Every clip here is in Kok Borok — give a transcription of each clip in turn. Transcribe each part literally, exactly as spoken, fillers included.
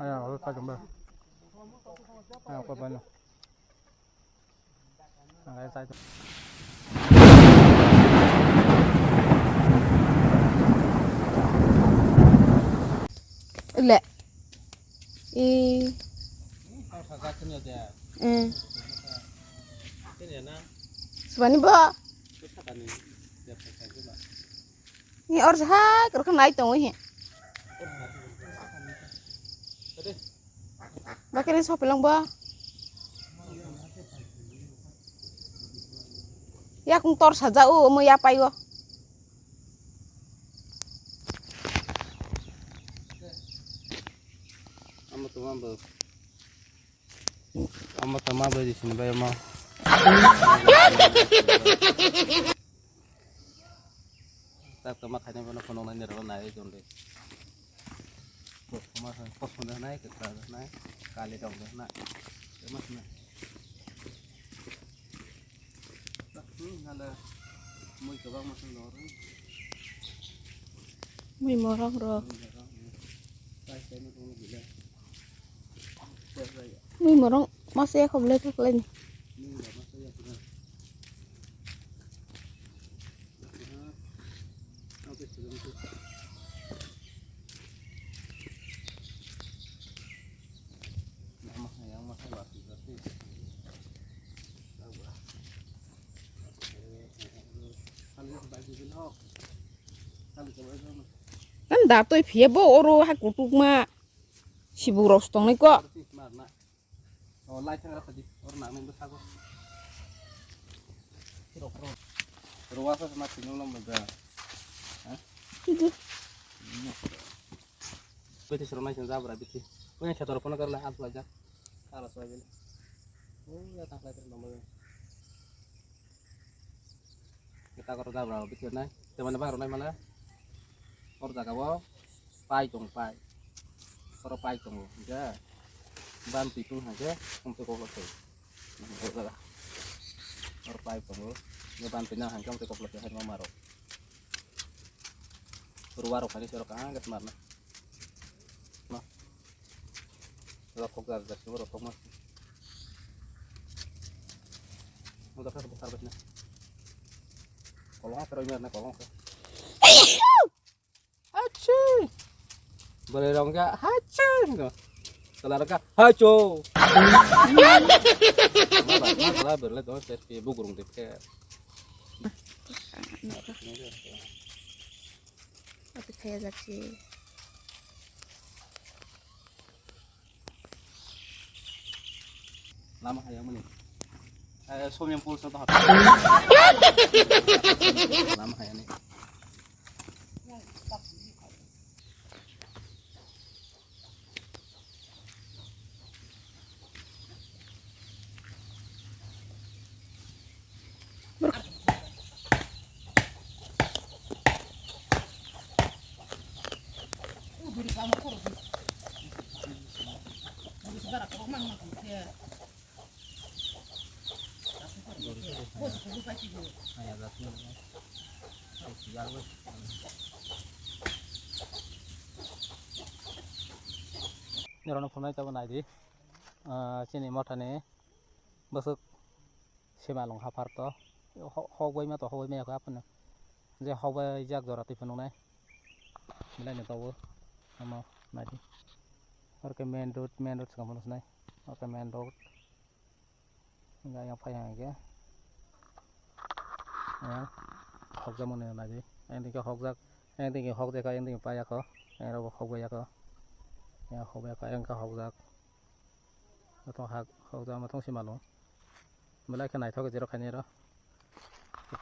Aya, oi, kajumba. Aya, ko bana. Ang kaya sai. Le. I. Eh. Subani bo. Ni or hai, kor khanai tong he. Bakere sopelong bo. Yakung tor saja o, mo ya pai o. Amo toma bo. Amo toma bo di sini bai amo. Tak toma khaina bono phunuknai nirok nai jon de. Kosong ma kosong de nai, kwchak de nai, kali rok de nai. Toma sini. Hmm, hala mui kwbangma song dong oro. Mui morok rok. Mui morok, hmm. Sai sai no tong gila. Sai sai. Mui morok masa ya khom le thok le ni. Mui morok masa ya khom le. Kan da toi phiya bo oro ha kutuk ma sibu rok tongnai ko. O, lai thang rok di, or nang nang bwsago. Rok, rok. Rok asa sama sini ulam baga. Hah? Itu. Biti soro nai sini jabra biti. Punya satu rok kono karla, asla ja. Ala soal gini. Oh, ya tak lai terus nomor. Kita koro jabra biti nai. Temane bang rok nai mala. Or jaga bo. Pai tong pai. Oro pai tongo, hingke ban twi tong hingke, tong twi koklo se. O jaga. Oro pai tongo, hingke ban twi nang hingke, twi koklo se, hai ma maro. Ruwa rok hai se rok, ah, gas marna. Ma. Rok kok jar jar, rok kok mas. Mo jar jar, jar jar. Kolong jar, jar jar, kolong jar. Hachi. Boleh dong ka hachi. Kalau ka hacho. Kalau berle dong sesi bu gurung dipke. Apa kaya lagi? Lama hayang mani. Eh, swimming pool sa to. Lama hayang ni. Norokno phunai tabuk naidi, ah, chini mothani bwswk simalwng haphar to, ho-, hok bai ma to, hok bai maya khe aphano je hok bai jak jora twi phunuknai belai no tabuk, omo naidi, oro khe main road, main road swkang phano sinai, oro khe main road. Hingke ayang phai hingke, ayang hokjakmani naidi. Ayang dike hokjak, ayang dike hokjak, ayang dike payakho, ayang rokbo hokbaiyakho. Ayang hokbaiyakho, ayang khe hokjak. Mothong hak, hokjak mothong se malo. Belai khe naithok jero khainai ro.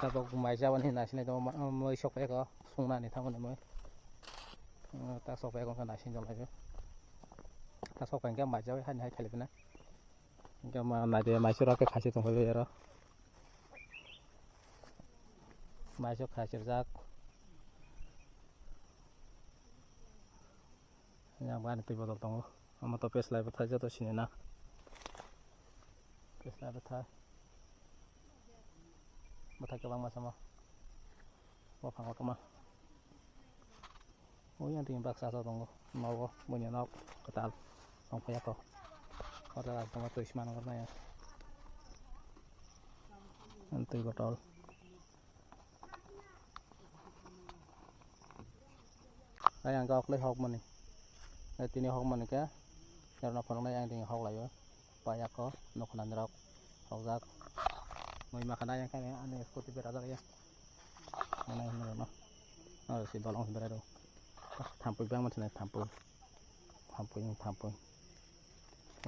Tabuk mai jabani hinwi naisinai tongo, ma-, mui sokphaikho, sungnani thangmani mui. Ta sokphaikho wngkha naising tonglaibo. Ta sokphai hwnkhe mai jagwi haini hai khailai phina. Hingke ma naidi, maisora khe khachi tongphai aro. Maisok khachi rijak. Yang bani twi bodol tongo. Omo to peslai bwthai joto sini na. Peslai bwthai. Bwthai kwbangma samo. Bophango kwma. Oi, yang tini baksa sa tongo. Nogo, buini nok, kwtal. Tongphai ako. O jaga tongma twi sima nangor nai. Ang twi botol. Ai ang kok le hok mani. Ai tini hok mani khe. Yarno phone nai ang tini hok laio. Pai ako, nok khna nirok. Hok jak. Moi ma khna yang khe ani scooty bera jak ya. Mana ini no. Oh, si dolong si bera do. Thampui bang mani thampui. Thampui, thampui.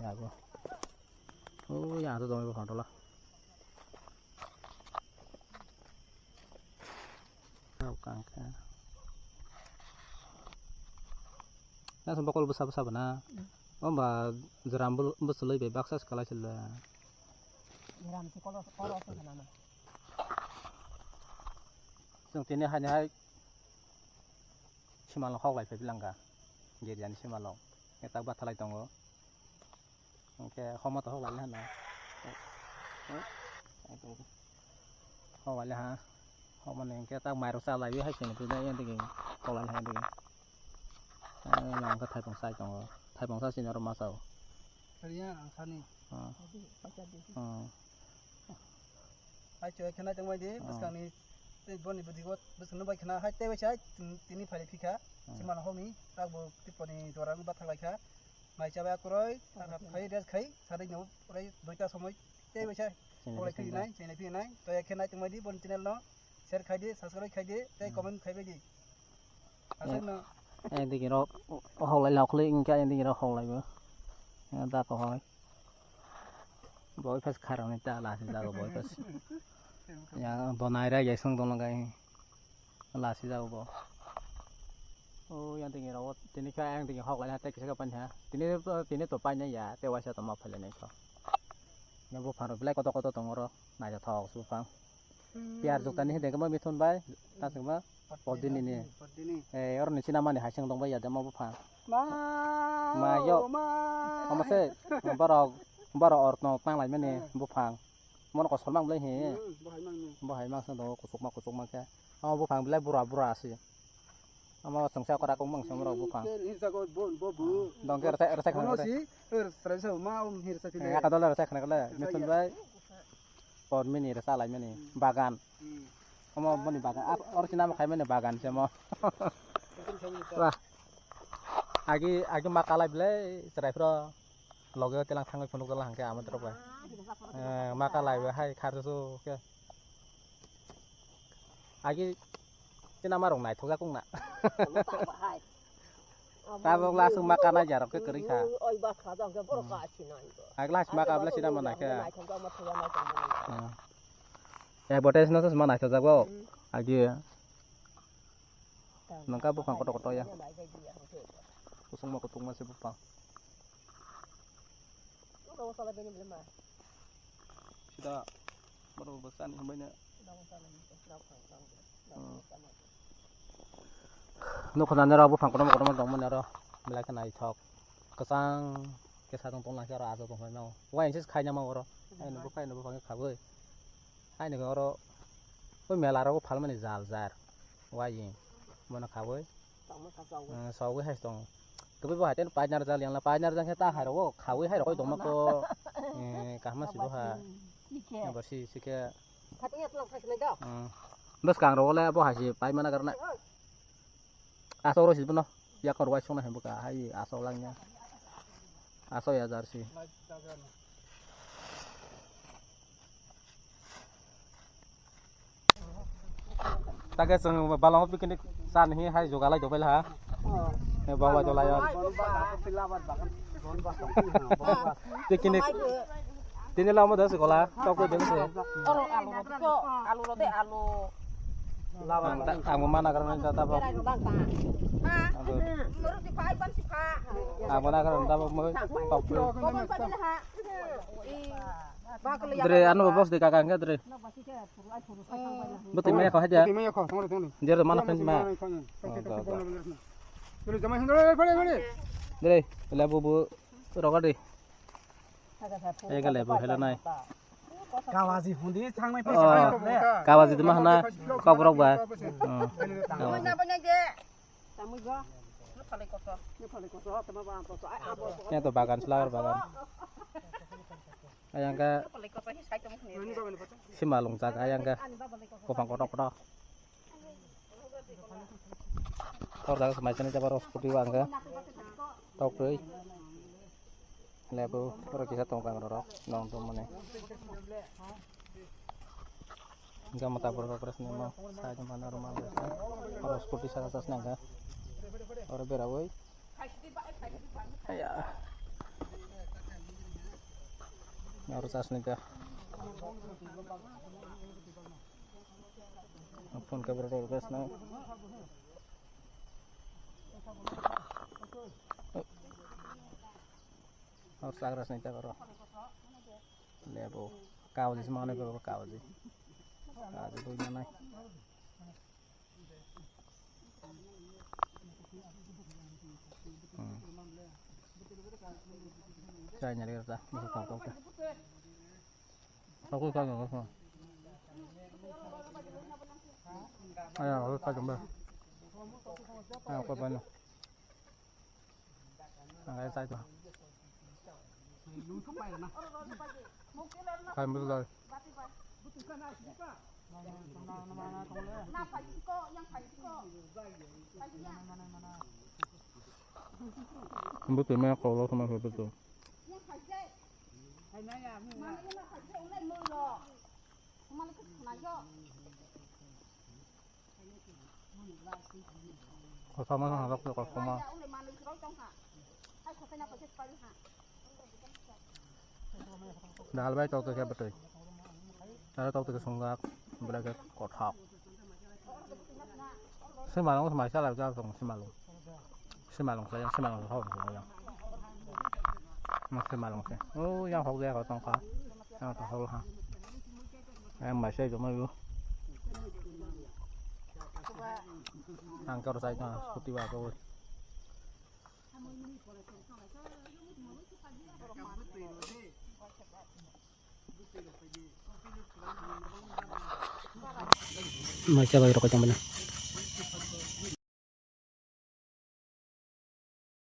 Ya go. Oh, ya tu dong ko la. Kau kangka. Na sumba kol bwsa bwsa bana. Omba jram bwswlwi bai baksa se kalai sila. Jram se kolo kolo se kana ma. Chwng tini hai hai simalong hok lai phai bilangka. Geriani simalong. Etak bathalai tongo. Hingke homo to hok lai hano. Hok lai ha. Hok mani hingke tak mairok cha lai hai sini pida yang digi hok lai ha digi. Yang ke thaipung sai tongo. Thaipung sa sini oro ma sao. Kariya ang sani. Ah. Ah. Hai chwrai khna tongmai di, bwskangni tei boni bwdwi o bwskangno bai khna hai tei waisa tini phai phikha, chimano hokni takbo tiponi jora wngwi bathak laikha, mai chabai akwrwi, phai rest khai, sadai no pore duita somoi tei waisa pore phi nai, chenai phi nai, to ekhe nai tongmai di boni channel no, share khai di, subscribe khai di, tei comment khai bai di. Aswkno. Ang digi rok hok lai lakhli, hingke ang digi rok hok lai bo. Da ko hoi. Boi pas kharang ni ta la si jago boi pas. Ya bonai ra ya song dong lagai. La si jago bo. O yang tini ro tini kha yang tini hok lai ha te kisa ka pan ha. Tini to tini to pan ya te waisa to ma phale nai to. Na bo pharo belai koto koto tong oro nai thok su phang. Piar jukta ni hede ma mithun bai ta sima. Podini ni. Eh, oro ni sinamani hai seng dong bai ya de ma buphang. Ma yo. Omo se borok borok ortno tang lai mani buphang. Mon ko solmang blai he. Bo hai mang se do kusuk ma kusuk ma khe. Omo buphang blai bura bura asi. Omo sengsa kora kong mang se borok buphang. Dong ke rasa rasa khana. Aka dole rasa khana kale. Mithun bai. Podmini rasa lai mani bagan. Omo boni bagan. Oro sinama khai mani bagan se mo. Wah. Agi agi ma kalai belai chwrai phro loge telang thangwi phunuk dala hangke amo trok bai. Ma kalai bai hai kharsu ke. Agi sinama rong naithok jak wngna. Tabok last ma kana jarok ke kwrwi kha. Oi ba kha jang ke borok ka sinai. Agi last ma kabla sinama naikha. Advertise no se ma naithok jak bo. Agi. Nangka buphang kotor kotor ya. Kusung ma kutung ma se buphang. Sida baru besar ni hambai na. Nukho nani ro buphang kotor kotor tong mani ro belai khe naithok. Kwchang khe sa tong tong lai khe ro ajo tong phai no. Wai se khaina ma oro. Ai no buphang no buphang khaboi. Haini oro oi mela rogo phalmani jal jar wai bono khawi. Sogwi hai tong. Kwbwi bo haiteno painarjak lianla painarjak khe ta hai rogo khawi hai rogo tongma ko. Kahma si bo ha. Bo si si khe. Bwskang rogo le bo hai si paimana garna. Asok rw si bono yakor uaisuknai hai bwkha hai asok langya asok ya jersey. Take chwng balongo picnic chan hi hai jogalai dobai laha. Balai dolai picnic. Tini lama das gola, tok ko dengse. Oro alu roti ko, alu roti alu. Ang ta-, ang mana karena ta tabo. Ang mana karena tabo mo tok ko. Dre, anu bos de kakang ka dre. Betul maya ko haja. Dia mana pen ma. Dre, lebu bu roga de. Egale bo hela nai. Kawaji hundi thangnai phaisa. Kawaji dima hana kokrok ba. Tamui na banya je. Tamui go. Yang to bagan, flower bagan. Ayang ke simalung jaga, ayang ke kopang kotok kotok. Tor jaga kemai sini jaba roskuti bang ke. Tok tui. Lebu, oro kisa tongkang rok, nong tongmani. Hingke mata borok rok sini mo, side mana room ang kisa. Oro scooty saka sas nangka. Oro berawoi. Ya. Oro sas nangka. Phone ke borok rok sini. Oro chagra sini ta oro. Lebu. Kaoji se manai baba kaoji. Kaoji dui manai. Hmm. Chai nyari kerja, musuh tau tau ke. Aku kan nggak kosong. Ayo, aku kan jember. Ayo, aku banyak. Ang kaya sa ito. Kain betul dari. Betul mana kalau sama betul. Kothoma no halak to kothoma. Dal bai tok tok ya betul. Dal tok tok songgak, belai ke kothok. Simalung, simalung, simalung, simalung. Simalung, simalung, simalung, simalung. Mas simalung sih. Oh, yang hok dia kau tongka. Yang tak hol ha. Yang masih cuma itu. Angkor saya kan scooty bago. Maisa bai rokoi tong bana.